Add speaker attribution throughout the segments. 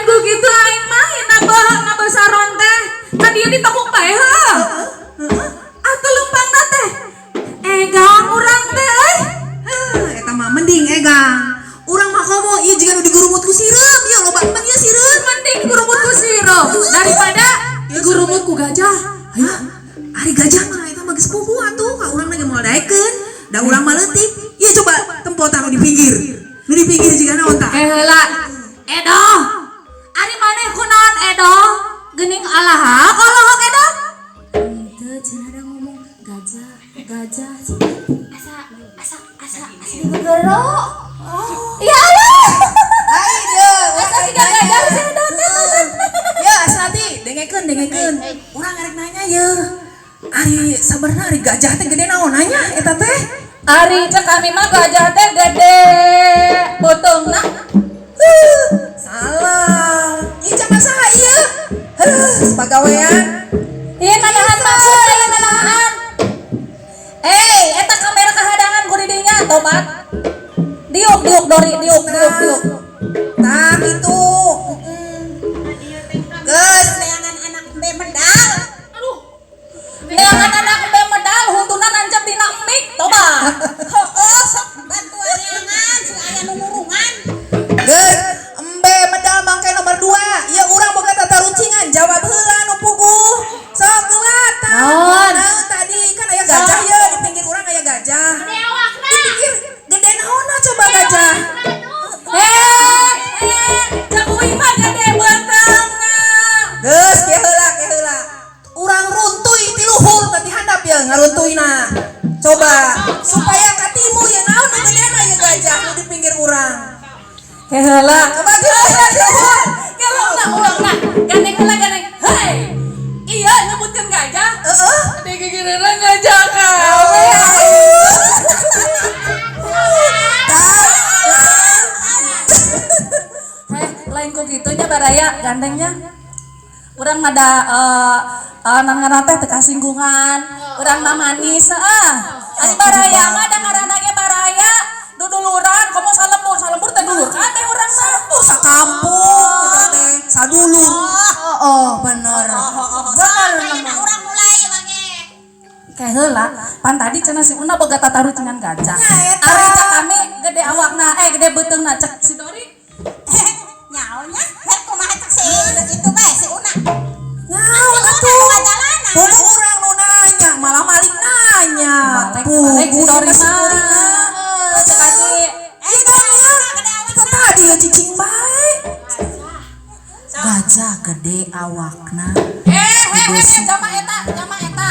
Speaker 1: Ku kitu aing mah nabah nabah saron teh. Ka dieu ditekuk bae heuh. Atuh leumpangna teh. Egang urang teh euy.
Speaker 2: Heuh, eta mah mending egang. Urang mah komo ieu jiga nu digurumut ku sireum, ieu loba ban ieu sireum.
Speaker 1: Mending digurumut ku sireum daripada digurumut ku gajah.
Speaker 2: Hah? Ari gajah mah eta mah geus puguh atuh, ka urang lagi moal daekeun. Da urang mah leutik. Ieu coba tempotan nu di pinggir. Nu di pinggir jiga naon tah?
Speaker 1: Eh heula. Edo. Ari maneh kunaon Edo? Geuning alaha kalohok Edo?
Speaker 3: Henteu, cenah ada ngomong gajah, gajah. Asa asa asa asa digegero. Oh.
Speaker 1: Ya Allah.
Speaker 2: Lain ye.
Speaker 1: Asa siga gajah si Edo teh.
Speaker 2: Ya, Asnati, dengekeun, dengekeun. Urang arek nanya ye. Ari sabarna ari gajah teh gede naon nanya eta teh?
Speaker 1: Ari cek kami mah gajah teh gede beuteungna.
Speaker 2: Huh, salah. Ieu cak saha ieu? Heuh, sepagawean.
Speaker 1: Ieu nanahan maksudna ieu nanahan. Eh, eta kamera kahadangan ku di dinya tobat. Diuk diuk Dori, diuk diuk diuk.
Speaker 2: Tah kitu. Geus,
Speaker 4: Neangan anak embe medal.
Speaker 1: Aduh. Neangan anak embe medal huntuna nancep dina mik tobat.
Speaker 4: Heeh, sok bantuan neangan sing aya nu ngurungan.
Speaker 2: Geus, embe medal mangke nomor 2. Ieu urang boga tatarucingan, jawab heula nu puguh. Sok heula tah.
Speaker 1: Naon?
Speaker 2: Naon tadi kan aya gajah ye di pinggir urang aya gajah.
Speaker 3: Gede awakna.
Speaker 2: Di pinggir gede naonna coba gajah?
Speaker 1: Eh, eh, cek uing mah gede beuteungna.
Speaker 2: Geus kieu heula, kieu heula. Urang runtuy ti luhur tadi handap ye ngaruntuyna. Coba supaya katimu ye naon nu gedena ye gajah nu di pinggir urang.
Speaker 1: Ke heula.
Speaker 2: Coba ti luhur, ti luhur.
Speaker 1: Kalau ulang ulang nah, gandeng heula gandeng. Hei. Iya nyebutkeun gajah.
Speaker 2: Heeh.
Speaker 1: Di gigireunna gajah kabeh.
Speaker 2: Tah.
Speaker 1: Heh, lain ku kitunya baraya gandengnya. Urang mah da ngaranna teh teu kasinggungan. Urang mah manis heeh. Ari baraya mah da ngaranna ge baraya duduluran komo salembur, salembur teh dulur kabeh urang mah.
Speaker 2: Salembur sakampung eta teh, sadulur. Oh, bener. Bener.
Speaker 4: Ayeuna urang mulai mangke.
Speaker 1: Ke heula, pan tadi cenah si Una boga tatarucingan gajah.
Speaker 2: Nya eta.
Speaker 1: Ari cek kami gede awakna, eh gede beuteungna cek si Dori.
Speaker 4: Nyaonya, heh kumaha cek si itu bae si Una.
Speaker 2: Naon atuh? Puguh urang nu nanya, malah malik nanya.
Speaker 1: Balik, balik si
Speaker 2: Puguh
Speaker 1: Dori
Speaker 2: ieu mah si
Speaker 1: mah.
Speaker 2: kuringna.
Speaker 1: Cek aji.
Speaker 2: Ih, nanya. Eta tadi ya cicing bae.
Speaker 5: Gajah gede awakna.
Speaker 1: Eh, eh, eh, eh, jama eta, jama eta.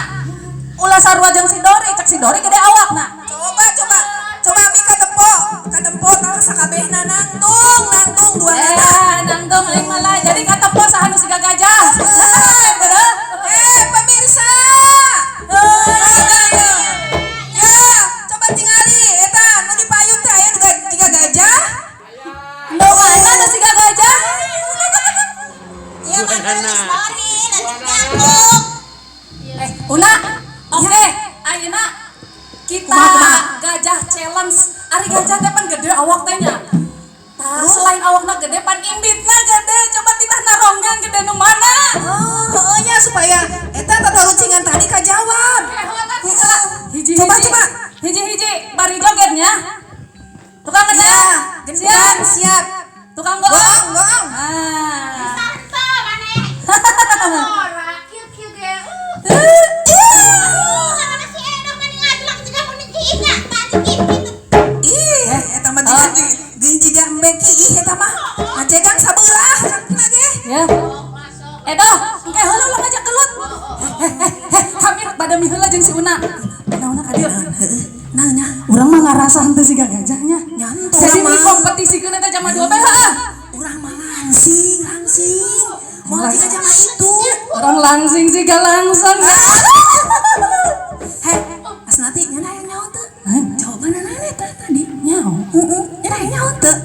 Speaker 1: Ulah sarua jeung si Dori, cek si Dori gede awakna.
Speaker 2: Coba coba. Coba mi katempo, katempo tah sakabehna nangtung, nangtung dua
Speaker 1: Eh,
Speaker 2: nana.
Speaker 1: nangtung aing malah jadi katempo saha nu siga gajah. Heh, bener.
Speaker 2: Eh, pemirsa. Ya, coba tingali eta nu di payun teh aya nu jiga gajah.
Speaker 1: Nu mana nu siga gajah?
Speaker 4: Ieu mah geus Dori, lanjut nyangkung.
Speaker 1: Eh, Una, oke, ayeuna kita
Speaker 2: Kumaha, kumaha?
Speaker 1: gajah challenge. Ari gajah teh pan gede awak teh nya. Tah, selain awakna gede pan imbitna gede. Coba titahna ronggang gede nu mana?
Speaker 2: Oh, heueuh nya supaya eta tatarucingan tadi kajawab.
Speaker 1: Hiji
Speaker 2: Coba,
Speaker 1: hiji.
Speaker 2: coba.
Speaker 1: Hiji hiji bari jogetnya. Tukang
Speaker 2: Ya,
Speaker 1: ngedang.
Speaker 2: siap, siap.
Speaker 1: Tukang goong.
Speaker 2: Goong, goong.
Speaker 1: Ah.
Speaker 3: Tante maneh. Ora kieu-kieu ge.
Speaker 4: Karena si Edo mah ngadlak jiga mun kiihna, tadi kitu.
Speaker 2: Ih, eta mah jiga jeung jiga embe kiih eta mah. Ngajegang sabelah kakina ge.
Speaker 1: Ya. Edo, engke heula ulah ngajak gelut. Eh, eh, eh, kami bade miheula jeung si Una. Una ka dieu.
Speaker 2: Nah, nya.
Speaker 1: Urang mah ngarasa henteu siga gajahnya.
Speaker 2: Nya henteu
Speaker 1: Jadi
Speaker 2: urang mah.
Speaker 1: di kompetisikeun eta jama dua bae heuh.
Speaker 2: Urang Urang mah langsing, langsing. Moal jiga jalma itu.
Speaker 1: Urang langsing siga langsung.
Speaker 2: Heh, Asnati nya hayang nyaho teu? Jawabanna naon eta tadi?
Speaker 1: Nyaho.
Speaker 2: Heeh, nya hayang nyaho teu?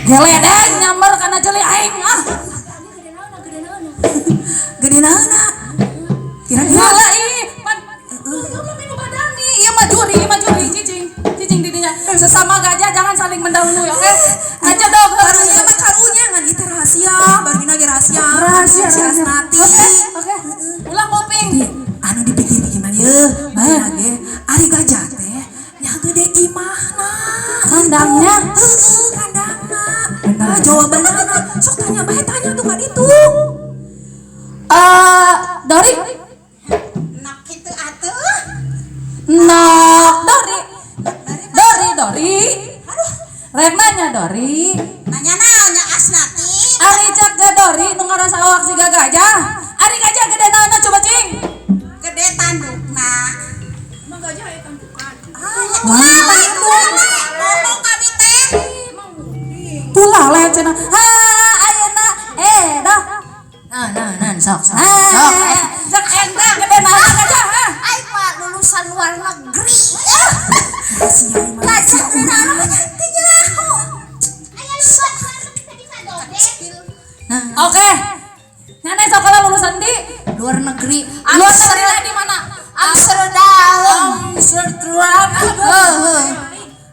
Speaker 1: Geledek nyamber kana ceuli aing ah.
Speaker 2: Gede naonna? Kira-kira
Speaker 1: Lah ih, pan ieu mah minu badani, ieu mah juri, ieu mah juri cicing. Cicing di dinya. Sesama gajah jangan saling mendahului, oke? Aja dong.
Speaker 2: Karunya mah karunya ngan ieu teh rahasia, barina ge rahasia.
Speaker 1: Rahasia,
Speaker 2: Si
Speaker 1: rahasia.
Speaker 2: Asnati.
Speaker 1: Oke, oke. Ulah kuping.
Speaker 2: Anu dipikir-pikir mah yeuh, barina ge ari gajah teh nya gede imahna.
Speaker 1: Kandangnya?
Speaker 2: Heeh, kandangna. Nah, jawabanna sok tanya bae, tanya tuh ka ditu.
Speaker 1: Eh, Dori.
Speaker 4: Nak kitu atuh.
Speaker 1: Nok Dori. Dori, Dori. Aduh, rek nanya Dori.
Speaker 4: Nanya naon nya Asnati?
Speaker 1: Ari cek ge Dori nu ngarasa awak siga gajah. Ari gajah gede naonna coba cing?
Speaker 4: Gede tandukna.
Speaker 2: Emang gajah aya tandukan?
Speaker 4: Ah, ya tulale, tulale. Ngomong kami teh.
Speaker 1: Tulale cenah. Ha, ayeuna eh dah.
Speaker 5: Nah, nah, nah, sok, sok,
Speaker 1: Ah,
Speaker 5: sok.
Speaker 1: cek ente gede naonna gajah. Ha.
Speaker 4: Aing mah lulusan luar negeri.
Speaker 2: Rahasia ieu mah.
Speaker 4: Gajah gede naonna mah teu nyaho. Aya lulusan luar negeri bisa dodek.
Speaker 5: Nah,
Speaker 1: Oke. Nyana sekolah lulusan di
Speaker 5: luar negeri.
Speaker 1: luar negeri lah di mana?
Speaker 5: Amsterdam.
Speaker 1: Amsterdam.
Speaker 5: Heeh.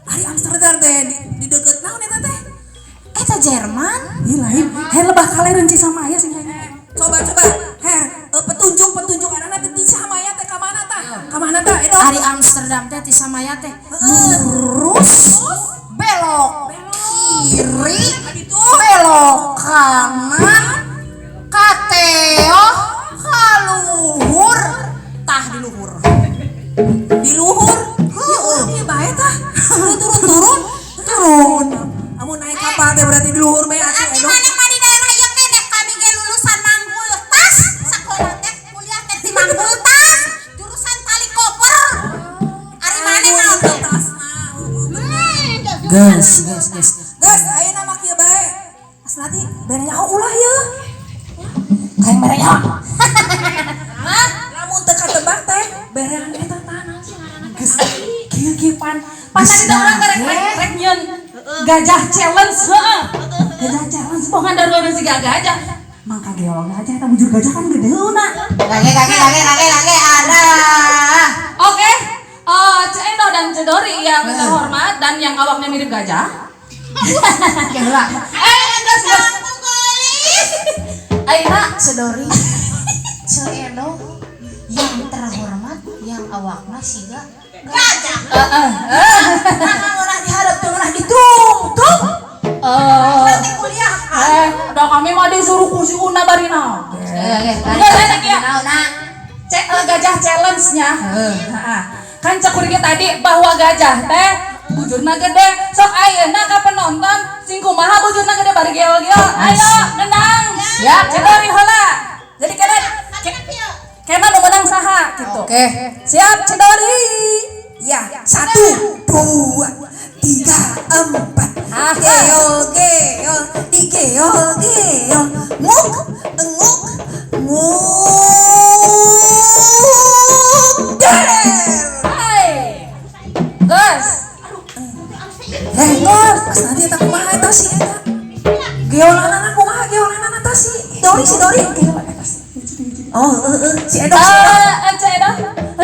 Speaker 2: Ari Amsterdam teh di deket naon eta teh?
Speaker 5: Eta Jerman.
Speaker 1: Ih lain, her lebah kalereun Cisamaya sing kayaknya.
Speaker 2: Coba coba, Her, petunjuk petunjuk arahna teh di Cisamaya teh ka mana tah? Ka mana tah? Edo.
Speaker 5: Ari Amsterdam teh ti Samaya teh lurus, belok kiri, belok kanan, kateo, kaluhur, tah di luhur.
Speaker 2: Di luhur. Heeh, ieu bae tah. Turun-turun, turun. Amun naik kapal teh berarti di luhur bae atuh
Speaker 4: Berarti
Speaker 2: Edo.
Speaker 4: maneh mah di daerah ieu keneh kami ge lulusan Manggultas, sakola teh kuliah teh di Manggultas, jurusan tali koper. Ari maneh naon teh?
Speaker 5: Gas, gas, gas.
Speaker 2: Geus, ayeuna mah kieu bae. Asnati, bere nyaho ulah yeuh.
Speaker 1: Kayak mereka.
Speaker 2: Lamun teu katebak teh, berean eta tah naon sih ngaranna teh?
Speaker 1: Geus kieu kieu pan. Pan tadi teh urang teh rek rek rek nyieun gajah challenge heeh. Gajah challenge bohongan daruan siga gajah. Mangka geol gajah eta bujur gajah kan gedeuna.
Speaker 5: Kage, kage, kage, kage, kage, ada.
Speaker 1: Oke. Ceu Edo dan Ceu Dori yang terhormat dan yang awaknya mirip gajah.
Speaker 5: Heula.
Speaker 1: Eh, geus geus. Ayeuna
Speaker 5: Ceu Dori, Ceu Edo yang terhormat, yang awakna siga
Speaker 4: Gajah.
Speaker 1: heeh.
Speaker 5: Nah, ulah diharap tuh ulah ditungtung.
Speaker 1: Eh,
Speaker 4: Nanti kuliah.
Speaker 1: udah kami mah disuruh ku si Una barina.
Speaker 5: Oke,
Speaker 1: Enggak, enak ya.
Speaker 5: Nah,
Speaker 1: Gajah challenge-nya. Heeh. Kan cek kuring tadi bahwa gajah teh bujurna gede. Sok ayeuna ka penonton sing kumaha bujurna gede bari geol-geol. Ayo nendang.
Speaker 5: Siap.
Speaker 1: Ceu Dori heula. Jadi kena kena nu menang saha gitu.
Speaker 5: Oke.
Speaker 1: Siap Ceu Dori.
Speaker 2: Ya, 1, 2, 3, 4.
Speaker 1: Ah.
Speaker 2: Geol, geol, digeol, geol. Nguk, enguk, nguk. Der.
Speaker 1: Hai. Gus.
Speaker 2: Eh, geus, Asnati eta kumaha eta si eta? Geolanana kumaha geolanana eta si Dori si Dori. Oh, heeh, si Edo si Edo.
Speaker 1: Eh, Ceu Edo.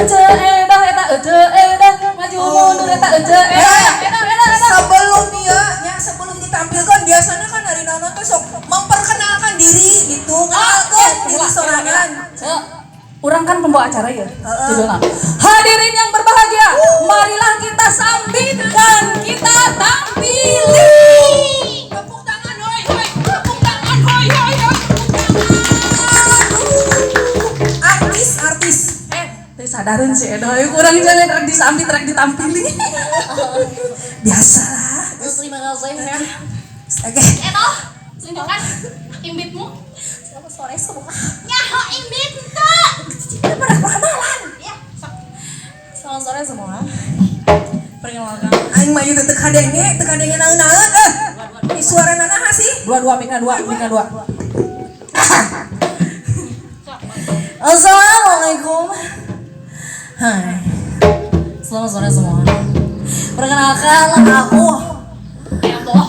Speaker 1: Ceu Edo eta Ceu Edo maju mundur eta Ceu Edo. Edo Edo Edo.
Speaker 2: Sebelum dia ya sebelum ditampilkan biasanya kan hari nano tuh sok memperkenalkan diri gitu, kenalkan diri sorangan.
Speaker 1: Cek, urang kan pembawa acara ya. Judulna. Hadirin yang berbahagia, marilah kita sambit dan kita tampili.
Speaker 2: Tepuk tangan hoi hoi, tepuk tangan hoi hoi hoi, tepuk tangan. Artis artis.
Speaker 1: Teu sadareun si Edo, kurang jangan rek disambit rek ditampili.
Speaker 2: Biasa lah.
Speaker 1: Terima kasih ya.
Speaker 2: Oke.
Speaker 1: Edo, tunjukkan imbitmu.
Speaker 3: Selamat sore semua.
Speaker 4: Nyaho imbit teu.
Speaker 2: Kita pernah perkenalan.
Speaker 4: Ya, sok.
Speaker 3: Selamat sore semua.
Speaker 1: Perkenalkan.
Speaker 2: Aing mah ieu teu kadenge naon-naon eh. Ini suara naha sih?
Speaker 1: Dua mikna dua, mikna dua. Assalamualaikum. Hai. Selamat sore semua. Perkenalkan aku Eboh.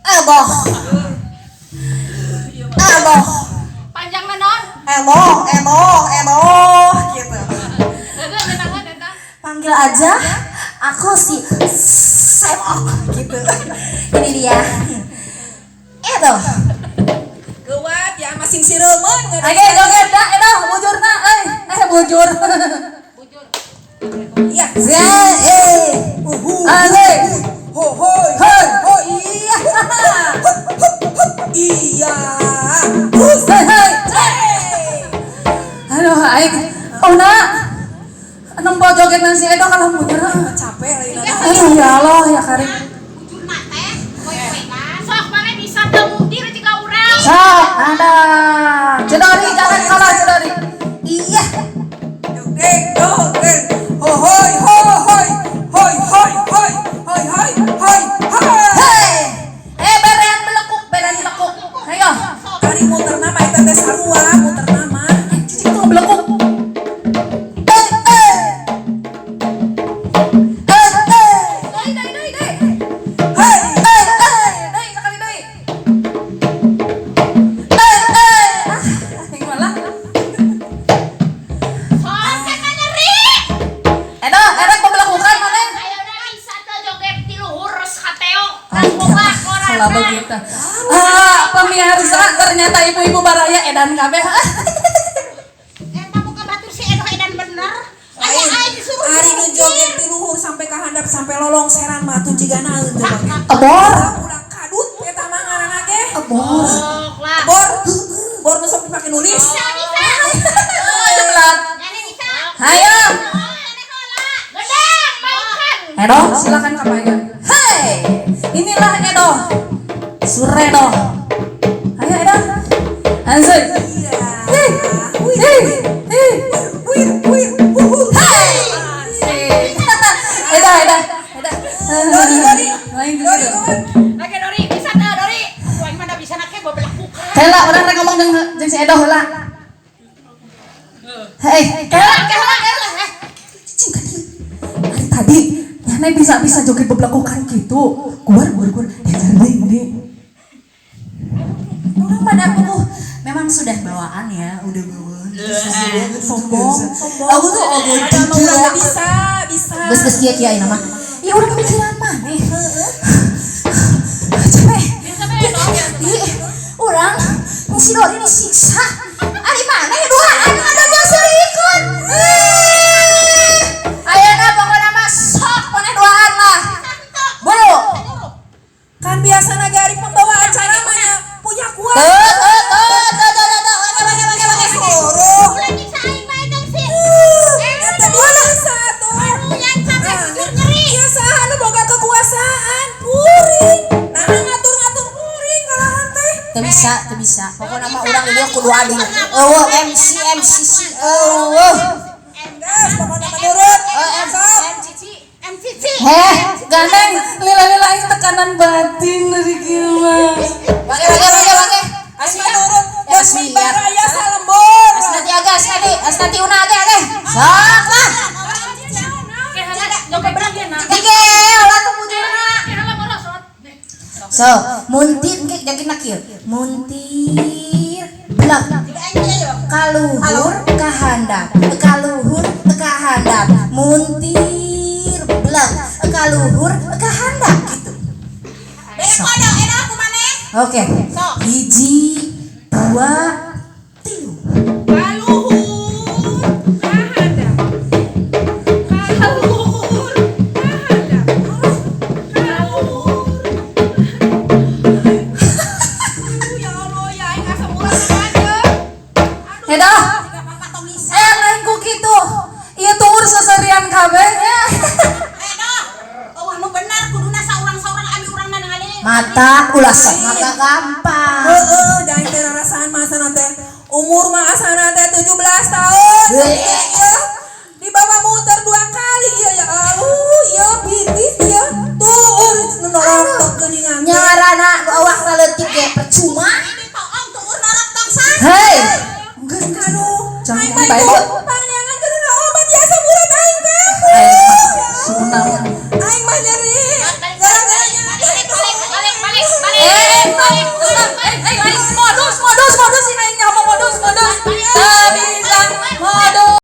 Speaker 1: Eboh. Eboh.
Speaker 5: Panjang naon?
Speaker 2: Eboh, eboh, eboh gitu.
Speaker 3: Panggil aja aku si Semok gitu. Ini dia. Edo.
Speaker 2: Geuwat ya masing sireumeun.
Speaker 1: Oke, joget dah, Edo, bujurna euy. Bujur.
Speaker 5: Bujur.
Speaker 2: Iya.
Speaker 3: Eh.
Speaker 2: Uhu.
Speaker 1: Asik.
Speaker 2: Ho hoi
Speaker 1: Hoi.
Speaker 2: hoi.
Speaker 1: Iya.
Speaker 2: Iya.
Speaker 1: Hei, hei. Aduh, aing. Oh, nak. Nempo joget nasi Edo kalah bujur.
Speaker 2: Capek lain.
Speaker 1: Aduh, ya Allah, ya karim.
Speaker 4: Bujurna teh poe-poean. Sok maneh bisa teu muntir jika urang.
Speaker 1: Sok, ada. Cedori, jangan kalah Cedori.
Speaker 3: Iya.
Speaker 2: Deng dong deng. Ho hoi ho hoi. Hoi hoi hoi. Hoi hoi hoi hoi.
Speaker 1: Hei. Berean belekuk, berean belekuk. Ayo.
Speaker 2: Ari muter nama eta teh sarua, muter nama.
Speaker 1: Cicing tuh belekuk. Eh, eh. Eh, eh. Doi, doi, doi, doi.
Speaker 2: Hei.
Speaker 1: Eh, eh. Doi, sekali doi. Eh, eh. Ah, aing malah.
Speaker 4: Sok teh nyeri.
Speaker 1: Edo, erek pembelekukan maneh.
Speaker 5: Ayeuna bisa teu joget di luhur kateo. Rangkoba
Speaker 1: Salah begitu. Ah, pemirsa, ternyata ibu-ibu baraya edan kabeh.
Speaker 4: Eta buka batur si Edo edan bener. Aya aing disuruh.
Speaker 2: Ari nu joget ti luhur sampai ka handap sampai lolongseran mah tuh jiga naeun coba.
Speaker 1: Ebor.
Speaker 2: Ulah kadut eta mah ngaranna ge.
Speaker 1: Ebor.
Speaker 5: Sok lah.
Speaker 2: Bor. Bor nu sok dipake nulis.
Speaker 4: Bisa bisa.
Speaker 1: Jeblak.
Speaker 4: Nyane bisa.
Speaker 1: Hayo.
Speaker 4: Nyane heula. Gedang mainkan.
Speaker 1: Edo, silakan kapaya. Hei, inilah Edo. Suredo. Ayo Edo. Anjay.
Speaker 2: Iya.
Speaker 1: Hei. Hei. Hei.
Speaker 2: Wih wih wuh.
Speaker 1: Hei. Edo, Edo. Edo.
Speaker 2: Dori Dori.
Speaker 1: Lain
Speaker 2: Dori
Speaker 1: gitu.
Speaker 5: Oke Dori, bisa teu Dori? Aing mah da bisa na ke bebelekukan.
Speaker 1: Kela urang rek ngomong jeung si Edo heula. Hei, kela, kela, kela. Cicing ka dieu. Ari tadi nyana bisa-bisa joget bebelekukan gitu. Guar guar guar diajar deui deui.
Speaker 3: Orang pada aku tuh memang sudah bawaan ya, udah bawaan.
Speaker 2: Sombong, sombong.
Speaker 3: Aku tuh ogo
Speaker 2: Ada mah urang mah bisa, bisa.
Speaker 3: Geus geus kieu kieu ayeuna mah. Ya urang kepikiran maneh. Capek. Ih, urang si Dori disiksa. Ari mana ya duaan ada serikun. Ayeuna pokona mah sok maneh duaan lah. Buru.
Speaker 2: Kan biasa ge ari pembawa acara mah nya punya kuat.
Speaker 3: Tuh, tuh, tuh, tuh, tuh, tuh, oke, oke, oke, oke.
Speaker 2: Suruh.
Speaker 4: Ulah nyiksa aing mah edang sih.
Speaker 2: Eta bisa tuh.
Speaker 4: Yang capek bujur nyeri.
Speaker 2: Iya saha nu boga kekuasaan kuring. Nah ngatur-ngatur kuring kalahan teh.
Speaker 3: Teu bisa, teu bisa. Pokokna mah urang ieu kudu adil. Eueuh MC MC eueuh.
Speaker 2: Geus pokona mah nurut. Sok.
Speaker 4: MCC.
Speaker 1: Heh, gandeng lila-lila aing tekanan batin dari kieu mah.
Speaker 3: Oke, oke, oke, oke.
Speaker 2: Aing mah nurut.
Speaker 3: Ya,
Speaker 2: Demi
Speaker 3: siap.
Speaker 2: baraya salembur.
Speaker 3: Asnati aga, asnati, asnati una age age. Sok lah.
Speaker 5: Joget berat ya nak.
Speaker 3: Dige, ulah tuh bujurna. So, muntir engke jagina kieu. Muntir blak. Kaluhur kahandap, kaluhur kahandap. Muntir blak, kaluhur kahandap gitu.
Speaker 4: Bere kode edan aku maneh.
Speaker 3: Oke. Hiji, dua, tilu.
Speaker 2: Kaluhur kahandap. Kaluhur kahandap. Kaluhur. Aduh ya Allah ya aing asa murah aja.
Speaker 1: Edo,
Speaker 4: Jika papa tong lisa.
Speaker 1: lain ku kitu. Ieu tuur seserian kabeh nya.
Speaker 4: Edo. Eueuh nu bener kuduna saurang-saurang ami urang na ngali.
Speaker 3: Mata ulah sok mata gampang.
Speaker 2: Heeh, da aing teh rarasaan mah asana teh. Umur mah asana teh 17 tahun.
Speaker 3: Heh.